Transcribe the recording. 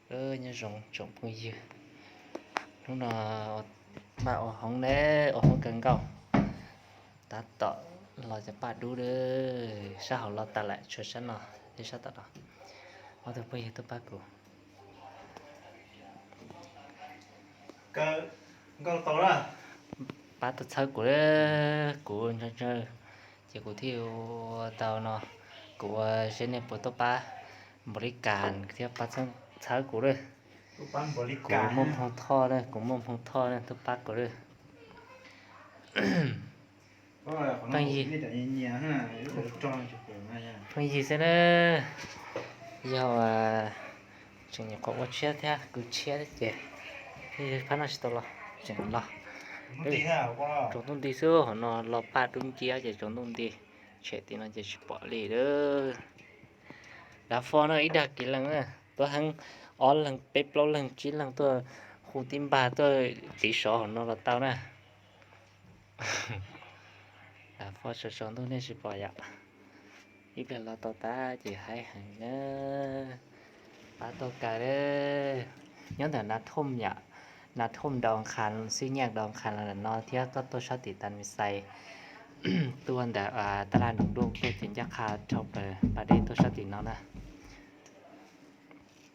Nyob zoo tsoom phooj ywg, hnub no paj ua hoob ne, ua hoob kawg nkaus. Tab tom los cov paj dub a, sab hauv los tas lawm, tshuav sab no thiab sab tom no. Ob tug phooj ywg tuaj pab kuv, pab tuaj txhawb kuv, kuv ntshaw ntshaw ces kuv thiaj ua tau no. Kuv ua seb nej puas tuaj pab npaum li cas thiab pab txhawb kuv lawm. Kuv muaj Hmoob Thoj na, kuv muaj Hmoob Thoj na tuaj pab kuv lawm. Phooj ywg, phooj ywg xwb na, yog tseem nyuam qhuav ua tshiab thiab kwv tshiab thiab ces phab no tsis tau los, tseem los. Tsaus ntuj nti xwb, hauv no los paj dub nciab ces tsaus ntuj nti, tshem tim no ces tsis pom li lawm. Dav fo no ib dag kiv leej na, tuab heeb ob leeg peb plaub leeg tsib leeg tuaj hu tib npag tuaj tiv sov hauv no los tau na. Dav fo tsaus tsaus ntuj nej tsis pom yom. Ib pliag los tau tas ces haib heev na. Pab tuaj kawg, nyob ntawm Nas Thooj yom, Nas Thooj Dau Nkhas, Xwb Nyaj Dau Nkhas los ntawm no thiab koj tuaj sab tim Tas Mis Xais tuaj ntawm Tab Laj Noom Duj tuaj ces ncaj qha dhau plaws pas dej tuaj sab tim no na.